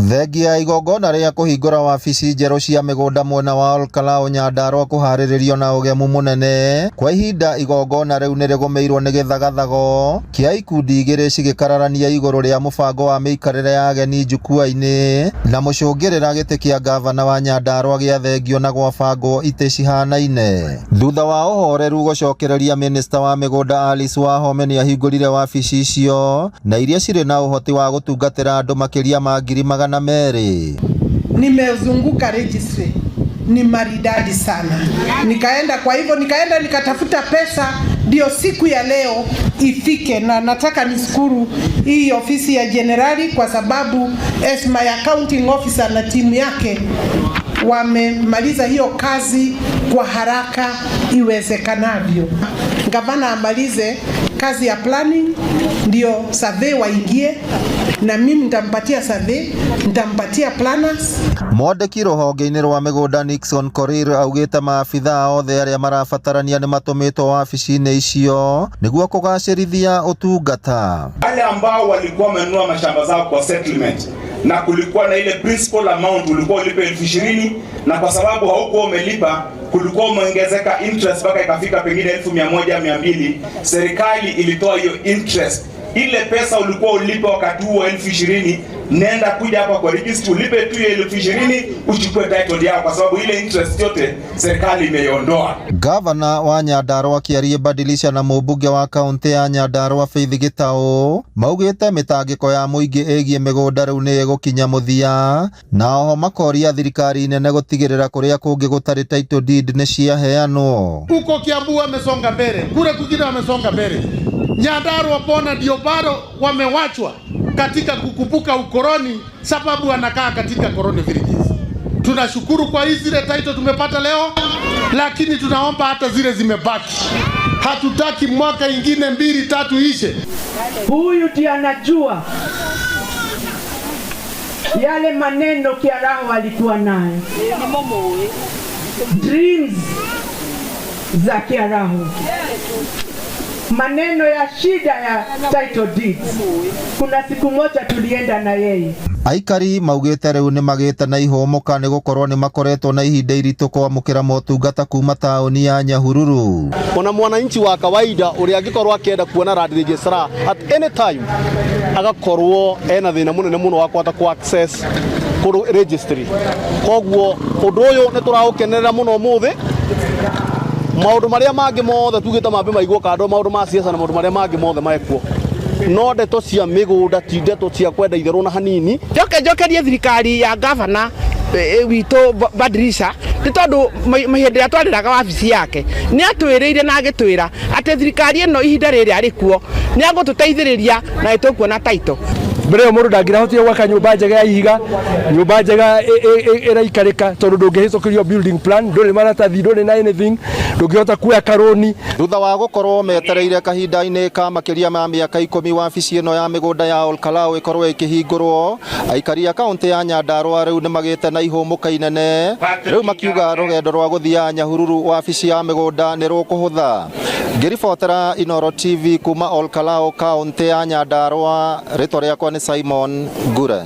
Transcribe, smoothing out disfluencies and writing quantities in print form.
Thengia ya igongona rĩa kũhingũra wabici njerũ cia mĩgũnda mwena wa Olkalau, Nyandarua, kũharĩrĩrio na ũgemu mũnene kwa ihinda, igongona rĩu nĩrĩgũmĩirwo nĩ gĩthagathago kĩa ikundi igĩrĩ cigĩkararania igũrũ rĩa mũbango wa mĩikarĩre ya ageni njukua-inĩ, na mũcũngĩrĩra gĩtĩ kĩa ngavana wa Nyandarua gĩathengio na gwabangwo itĩ cihanaine. Thutha wa ũhoreru gũcokereria, minista wa mĩgũnda Alice Wahome nĩahingũrire wabici icio na iria cirĩ na ũhoti wa gũtungatĩra andũ makĩria ma 200,000. Nimezunguka registry, ni maridadi sana. Nikaenda, kwa hivyo nikaenda nikatafuta pesa ndio siku ya leo ifike, na nataka nishukuru hii ofisi ya jenerali kwa sababu as my accounting officer na timu yake wamemaliza hiyo kazi kwa haraka iwezekanavyo. Gavana amalize kazi ya planning ndio survey waingie, na mimi nitampatia survey, nitampatia planners. Mwandĩki rũhonge-inĩ rwa mĩgũnda Nixon Korir augĩte maabithaa othe arĩa marabatarania nĩ matũmĩtwo wabici-inĩ icio nĩguo kũgacĩrithia ũtungata. Wale ambao walikuwa wamenunua mashamba zao kwa settlement na kulikuwa na ile principal amount ulikuwa ulipe 20,000, na kwa sababu haukuwa umelipa kulikuwa umeongezeka interest mpaka ikafika pengine 100,000, 200. Serikali ilitoa hiyo interest. Ile pesa ulikuwa ulipe wakati huo 20,000, nenda kuja hapa kwa registry ulipe tu hiyo 20,000, uchukue title yao, kwa sababu ile interest yote serikali imeiondoa. Gavana wa Nyandarua Kĩarie Badilisha na mũmbunge wa kaũntĩ ya Nyandarua Faith Gĩtaũ maugĩte mĩtangĩko ya mũingĩ ĩgiĩ mĩgũnda rĩu nĩ ĩgũkinya mũthia, na oho makoria thirikari nene gũtigĩrĩra kũrĩa kũngĩ gũtarĩ title deed nĩ ciaheanwo. Huko Kiambu wamesonga mbele, kule kwingine wamesonga mbele. Nyandarua mbona ndio bado wamewachwa katika kukumbuka ukoloni, sababu wanakaa katika colony villages. Tunashukuru kwa hizi zile title tumepata leo, lakini tunaomba hata zile zimebaki. Hatutaki mwaka ingine mbili tatu ishe. Huyu ndiye anajua yale maneno Kiaraho alikuwa nayo, dreams za Kiaraho, maneno ya shida ya title deeds. Kuna siku moja tulienda na yeye. Aikari maugĩte rĩu nĩ magĩte na ihũmũka nĩ gũkorwo nĩ makoretwo na ihinda iritũ kwamũkĩra motungata kuma taũni ya Nyahururu. Ona mwananchi wa kawaida ũrĩa angĩkorwo akĩenda kuona land registrar at any time agakorwo ena thĩna mũnene mũno wa kũhota ku access kũrũ registry. Koguo ũndũ ũyũ nĩ tũraũkenerera mũno ũmũthĩ. Maũndũ marĩa mangĩ mothe tugĩte mambe maigwo kando, maũndũ ma siasa na maũndũ marĩa mangĩ mothe mekwo, no ndeto cia mĩgũnda ti ndeto cia kwenda itherũ na hanini. Njoke njokerie thirikari ya gavana witũ Badilisha, nĩ tondũ hĩndĩ ĩrĩa twarĩraga wabici yake nĩ atwĩrĩire na agĩtwĩra atĩ thirikari ĩno ihinda rĩrĩ arĩ kuo nĩ agũtũteithĩrĩria na nĩ tũkuona title. Mbere ĩyo mũndũ ndangĩrahotire gwaka nyũmba njega ya ihiga, nyũmba njega ĩraikarĩka, tondũ ndũngĩhĩtũkĩrio building plan, ndũrĩ maratathi, ndũrĩ na anything, ndũngĩhota kuoya karũni. Thutha wa gũkorwo metereire kahinda-inĩ ka makĩria ma mĩaka 10 wabici ĩno ya mĩgũnda ya Olkalau ĩkorwo ĩkĩhingũrwo, aikari a kaũntĩ ya Nyandarua rĩu nĩ magĩte na ihũmũka inene, rĩu makiuga rũgendo rwa gũthiaga Nyahururu wabici ya mĩgũnda nĩ rũkũhũtha. Ngĩribotera Inooro TV kuma Olkalau, kaũntĩ ya Nyandarua, rĩtwa rĩakwa nĩ Simon Ngure.